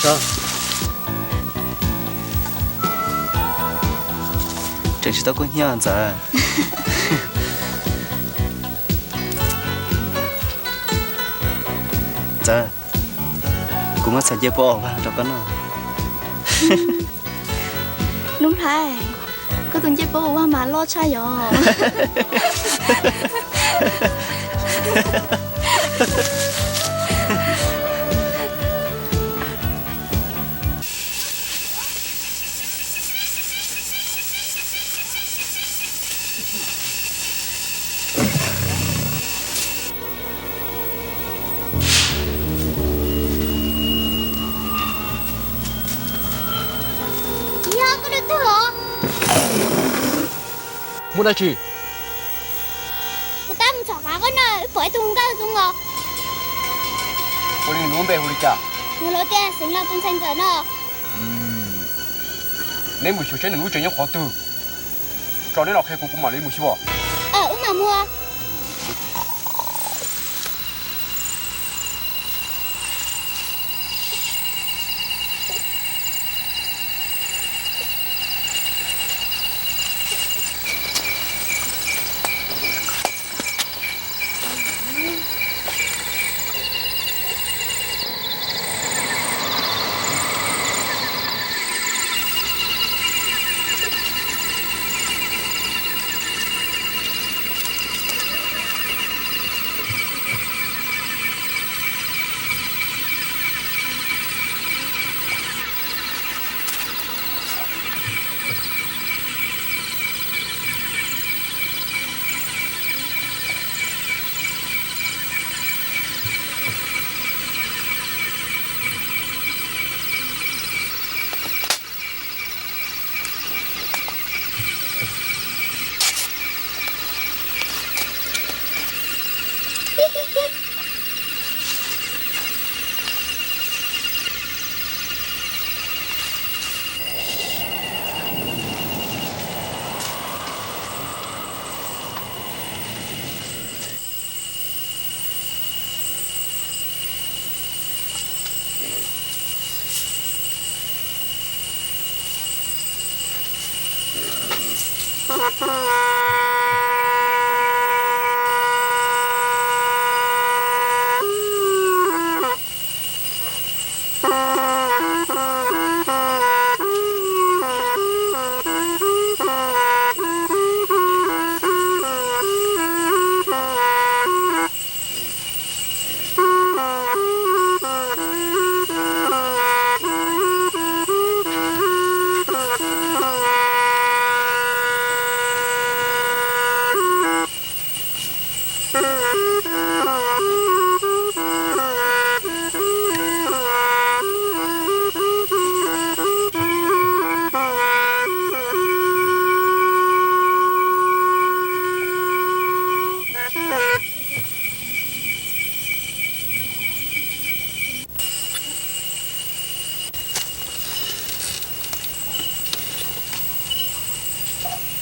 Tso. Tseem tsis tau kub hnyiab Ntxawm. Ntxawm, kuv muab txhais ncej puab ua vag rau koj noj. Nuj Nplhaib, koj tus ncej puab ua vag mas loj tshaj yom. Yog koj dua twg os? Muaj dab tsi? Kuv tab mus txhom qav koj noj, wb pom ib tug nkauj zoo os. Ua li nws lub npe hu li cas? Nws lub tias Xeev Laus tus ntxhais Ntxawm no. Neb mus xyuas seb nws lub tsev nyob qhov twg, tso neb los qhia kuv, kuv mam li mus xyuas. Wb mam mus.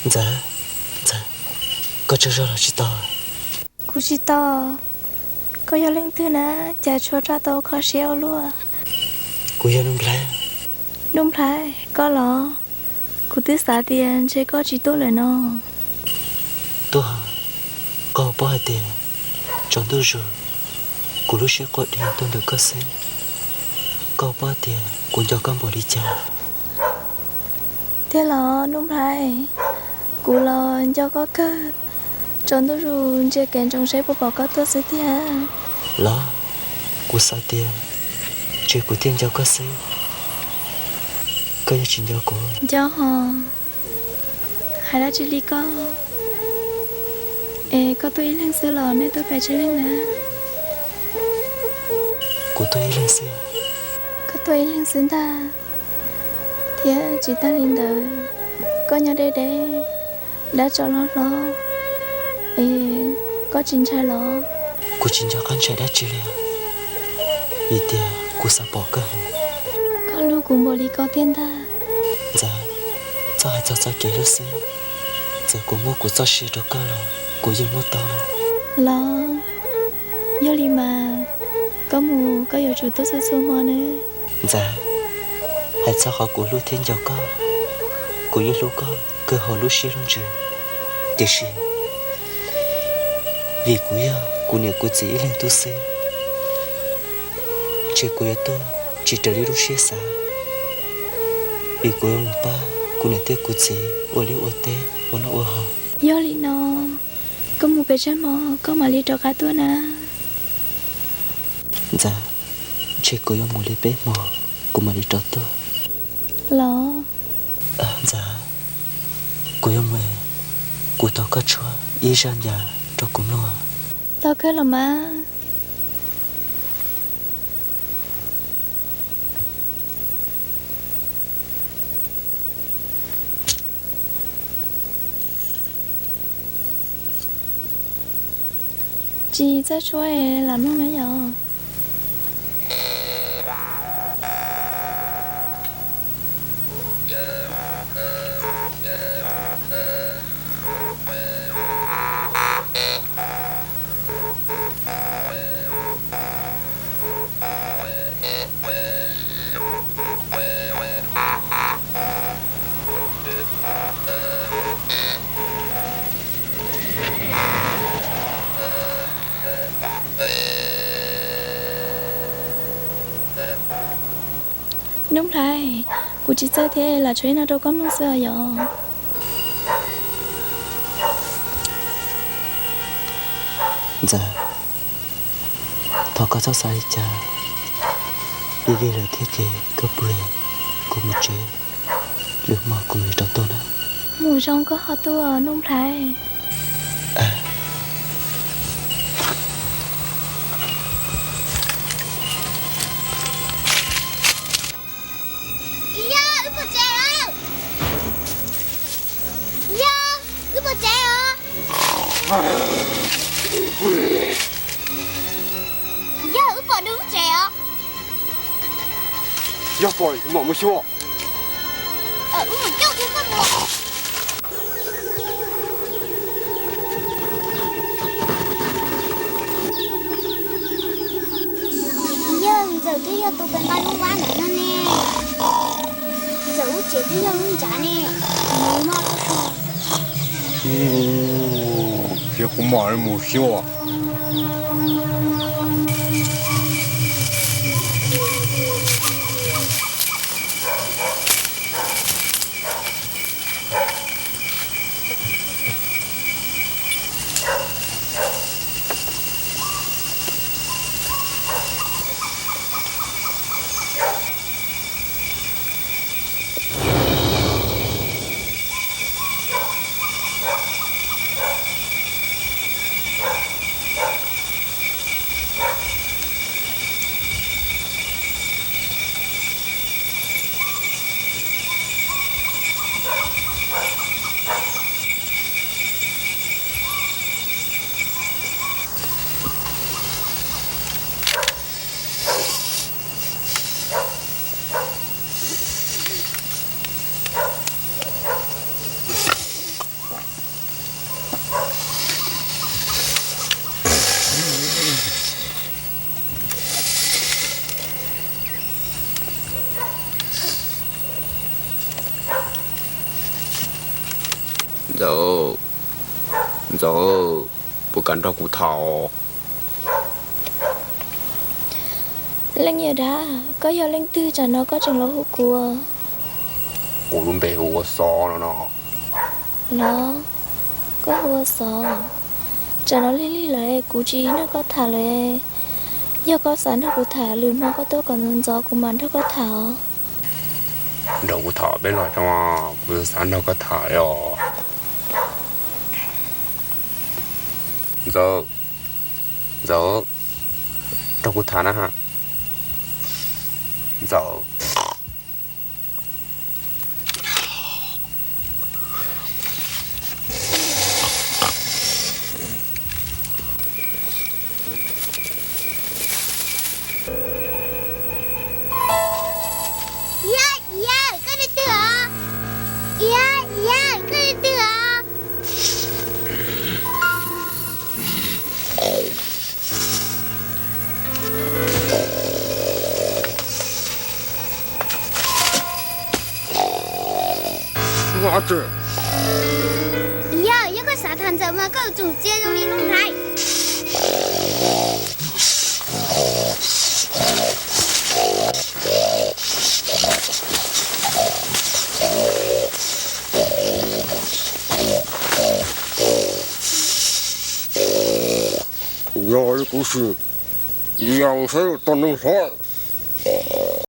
Ntxawm, Ntxawm, koj tsaug zog los tsis tau? Kuv tsis tau. Koj yog leej twg na, cas tshuav raj tau kho siab ua luaj? Kuv yog Nuj Nplhaib. Nuj Nplhaib, koj los? Kuv twb xav tias ntshe koj tsis tuaj lawm no. Tuaj, koj paub hais tias tsaus ntuj zus kuv lub siab quaj dheev tuaj ntawm koj xwb. Koj paub tias kuv nco koj npaum li cas. Tiag los Nuj Nplhaib? Kuv los nco koj kawg. Tsaus ntuj zus ntsia kev ntsoov seb puas pom koj tuaj xwb tiag. Los, kuv xav tias ntshe kuv thiaj nco koj xwb, koj yeej tsis nco kuv. Nco hos, hais dab tsi li koj? Es koj tuaj ib leeg xwb los nej tuaj pes tsawg leej na? Kuv tuaj ib leeg xwb. Koj tuaj ib leeg xwb ntag. Thiab tsis tag li ntawd, koj nyob deb deb, dab tsov hlob hlob, es koj tsis ntshai los? Kuv tsis nco qab ntshai dab tsi li, vim tias kuv xav pom koj heev. Koj hlub kuv npaum li ko tiag ntag. Ntxawm, txhob hais txog txoj kev hlub xwb, txawm kuv muab kuv txoj sia rau koj los kuv yeej muab tau na. Los, yog li mas koj mus koj yuav tsum tuaj txhua txhua hmo nawb. Ntxawm, hais txog qhov kuv hlub thiab nco koj, kuv yeej hlub koj kawg hauv lub siab lub ntsws. Tiam sis vim kuv yog kuv niam kuv txiv ib leeg tub xwb, ntshe kuv yuav tuaj tsis raws li lub siab xav, vim kuv yuav mus pab kuv niam thiab kuv txiv ua liaj ua teb ua noj ua haus. Yog li no, koj mus peb tsab hmo koj mam li rov qab tuaj na. Ntxawm, ntshe kuv yuav mus li peb hmo kuv mam li rov tuaj. Los, Ntxawm, kuv yuav mus, kuv thov koj tshuab ib zaj ncas rau kuv mloog. Tau kawg los mas. Tsis txawj tshuab lam mloog na yom. Nuj Nplhaib, kuv tsis txawj thiab lam tshuab ib no rau koj mloog xwb os yom. Ntxawm, thov koj txhob xav li cas, lig lig lawm thiab ces koj pw, kuv mus tsev, lwm hmo kuv mam li rov tuaj na. Mus zoo koj ho tuaj Nuj Nplhaib. Yog, wb pom tsev os. Yog, wb pom tsev os. Yog, wb pom nws lub tsev os. Yog pom kuv mam mus xyuas. Wb mus coj kiag koj mus. Yog, Ntxawm twb yog tus pem nqa lub vab ntawd no ne. Ntxawm lub tsev twb yog lub nrad ne. Mus mog. Yog kuv mam li mus xyuas. Ntxawm, Ntxawm, puas kam nrog kuv tham? Leej yawm dab, koj yog leej twg tsam no koj tseem los hu kuv? Kuv lub npe hu ua Xov no no. Los, koj hu ua Xov. Tsam no lig lig lawm kuv tsis nrog koj tham lawm. Yog koj xav nrog kuv tham, lwm hmo koj tuaj kom ntxov ntxov kuv mam nrog koj tham os. Nrog kuv tham peb los tso, kuv xav nrog koj tham os. Ntxawm, Ntxawm, nrog kuv tham na. Ntxawm. Yawg, yawg, koj tus twg os? Yawg, yawg, koj tus twg os? Yog, yog koj xav tham ntxawm mas koj yuav tsum txia zoo li lub hnaiv. Yog li kuv sim, yog saib tau neeg hlob.